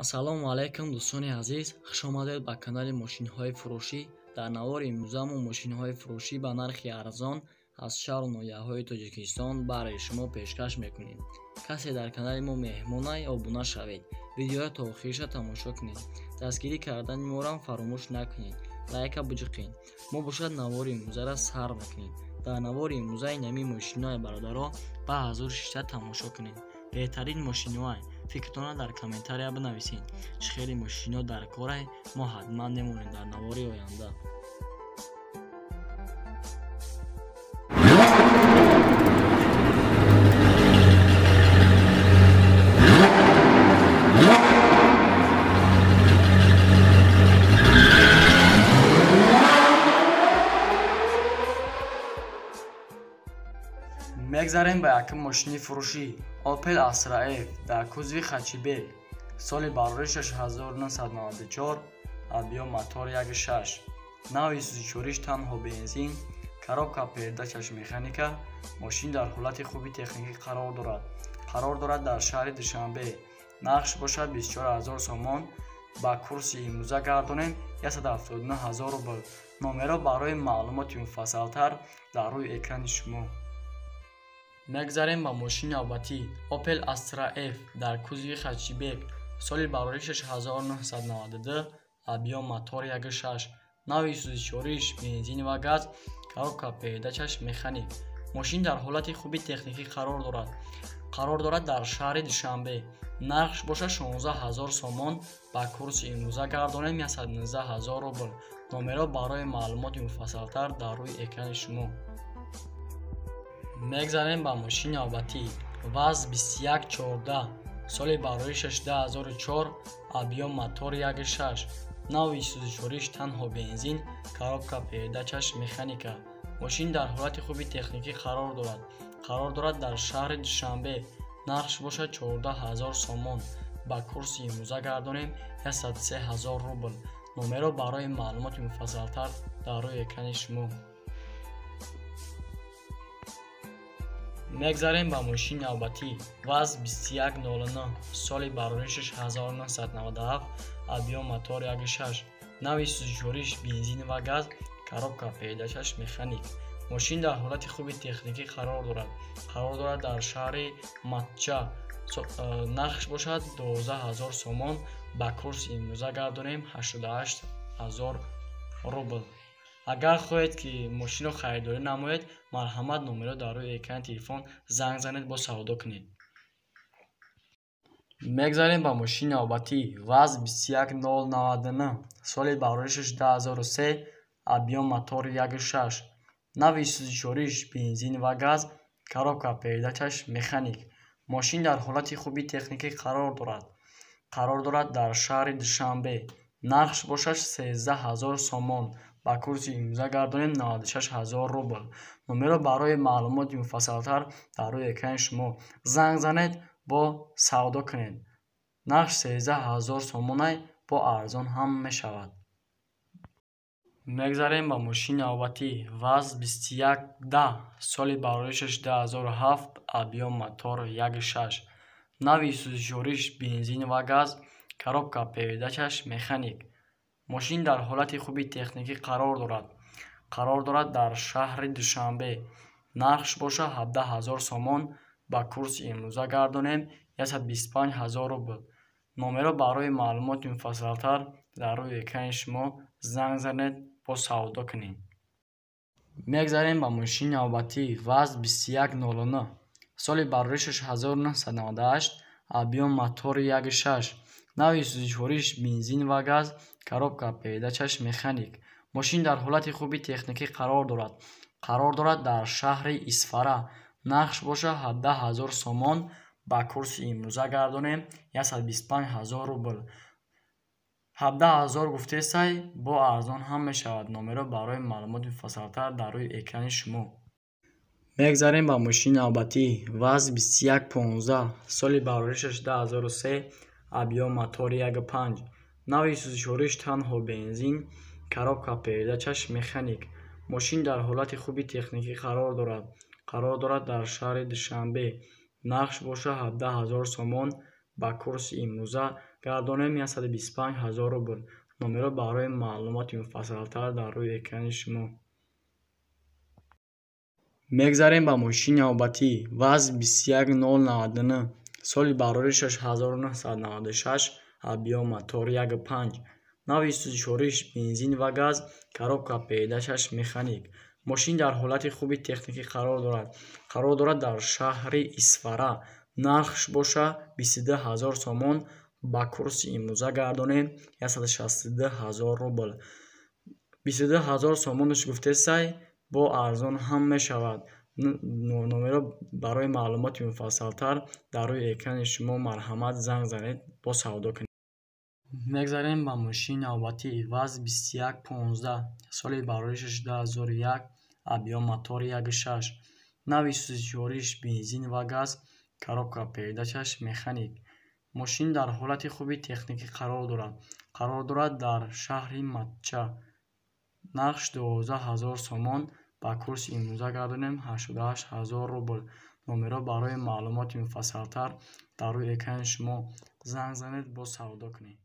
Ассалому алайкум дӯстони азиз, хуш омадед ба канали мошинҳои фурӯшӣ. Дар навори имрӯза мо мошинҳои фурӯшӣ ба нархи арзон аз шаҳру ноҳияҳои Тоҷикистон барои шумо пешкаш мекунем. Касе дар канали мо меҳмонай, обуна шавед, видеоро то охириша тамошо кунед, дастгирӣ кардани моро фаромӯш накунед, лайка буҷиқед. Мо бошад навори имрӯзаро сар мекунем. Дар навори имрӯза инами мошинҳои бародаро ба ҳазур шишта тамошо кунед. Беҳтарин мошинҳоай. Фикртонро дар комментария бинависед. Чӣ хеле мошинҳо дар корай, мо ҳатман мемонем дар навори оянда. Мегзарем ба якум мошини фурӯшӣ Opel Astra F дар кузови хэтчбек, соли бароришаш 1994, объём мотор 1.6, навъи сӯзишвориш танҳо бензин, коробка передачаш механика. Мошин дар ҳолати хуби техникӣ қарор дорад. Қарор дорад дар шаҳри Душанбе. Нархш бошад 24000 сомон. Ба курси имрӯза гардонем 179000 рубл. Номерро барои маълумоти муфассалтар дар рӯи экрани шумо. Мегзарем ба мошини навбатӣ Opel Astra F дар кузови хэтчбек, соли бароришаш 1992, объём мотор 1.6, навъи сӯзишвориш бензин ва газ, коробка передачаш механик. Мошин дар ҳолати хуби техникӣ қарор дорад. Қарор дорад дар шаҳри Душанбе. Нархш бошад 16000 сомон. Ба курси имрӯза гардонем 119000 рубл. Номерро барои маълумоти муфассалтар дар рӯи экрани шумо. Мегзарем ба мошини навбатӣ ВАЗ 2114, соли бароришаш 2004, объём мотор 1.6, навъи сӯзишвориш танҳо бензин, коробка передачаш механика. Мошин дар ҳолати хуби техникӣ қарор дорад. Қарор дорад дар шаҳри Душанбе. Нархш бошад 14000 сомон. Ба курси имрӯза гардонем 103000 рубл. Номерро барои маълумоти муфассалтар дар рӯи экрани шумо. Мегзарем ба мошини навбатӣ ВАЗ 2109, соли бароришаш 1997, объём мотор 1.6, навъи сӯзишвориш бензин ва газ, коробка передачаш механик. Мошин дар ҳолати хуби техникӣ қарор дорад. Қарор дорад дар шаҳри Матча. Нархш бошад 12000 сомон. Ба курси имрӯза гардонем 88000 рубл. Агар хоҳед ки мошинро харидорӣ намоед, марҳамат номерро дар рӯи экрани телефон занг занед, бо савдо кунед. Мегзарем ба мошини навбатӣ ВАЗ 21099, соли бароришаш 2003, объём мотор 1.6, навъи сӯзишвориш бензин ва газ, коробка передачаш механик. Мошин дар ҳолати хуби техникӣ қарор дорад. Қарор дорад дар шаҳри Душанбе. Нархш бошад 13000 сомон. Ба курси имрӯза гардонем 96000 рубл. Номерро барои маълумоти муфассалтар дар рӯи экрани шумо занг занед, бо савдо кунед. Нархш 13000 сомонай, бо арзон ҳам мешавад. Мегзарем ба мошини навбатӣ ВАЗ 2110, соли бароришаш 2007, объём мотор 1.6, навъи сӯзишвориш бензин ва газ, коробка передачаш механик. Мошин дар ҳолати хуби техникӣ қарор дорад. Қарор дорад дар шаҳри Душанбе. Нархш бошад 17000 сомон. Ба курси имрӯза гардонем 125000 рубл. Номерро барои маълумоти муфассалтар дар рӯи экрани шумо занг занед, бо савдо кунед. Мегзарем ба мошини навбатӣ ВАЗ 2109, соли бароришаш 1998, объём мотор 1.6, навъи сӯзишвориш бензин ва газ, коробка передачаш механик. Мошин дар ҳолати хуби техникӣ қарор дорад. Қарор дорад дар шаҳри Исфара. Нархш бошад 17000 сомон. Ба курси имрӯза гардонем 125000 рубл. 17000 гуфтесай, бо арзон ҳам мешавад. Номерро барои маълумоти муфассалтар дар рӯи экрани шумо. Мегзарем ба мошини навбатӣ ВАЗ 2115, соли бароришаш 2003, объём мотор 1.5, навъи сӯзишвориш танҳо бензин, коробка передачаш механик. Мошин дар ҳолати хуби техникӣ қарор дорад. Қарор дорад дар шаҳри Душанбе. Нархш бошад 17000 сомон. Ба курси имрӯза Гардонем 125 000 рубл. Номерҳо барои маълумоти муфассалтар дар рӯи экрани шумо. Мегзарем ба мошини навбатӣ ВАЗ 21099, соли бароришаш 1996, объём мотор 1,5, навъи сӯзишвориш бензин ва газ, коробка передачаш механик. Мошин дар ҳолати хуби техникӣ қарор дорад. Қарор дорад дар шаҳри Исфара. Нархш боша 22 000 сомон, ба курси имрӯза гардонем 162 000 рубл. 22 000 сомонаш гуфтесай, бо арзон ҳам мешавад. Номерҳо барои маълумоти муфассалтар дар рӯи экрани шумо, марҳамат, занг занед, бо савдо кунед. Мегзарем ба мошини навбатӣ ВАЗ 2115, соли бароришаш 2001, объём мотор 1,6, навъи сӯзишвориш бензин ва газ, коробка передачаш механик. Мошин дар ҳолати хуби техникӣ қарор дорад. Қарор дорад дар шаҳри Матча. Нархш 12 000 сомон, ба курси имрӯза гардонем 88 000 рубл. Номерҳо барои маълумоти муфассалтар дар рӯи экрани шумо, занг занед, бо савдо кунед.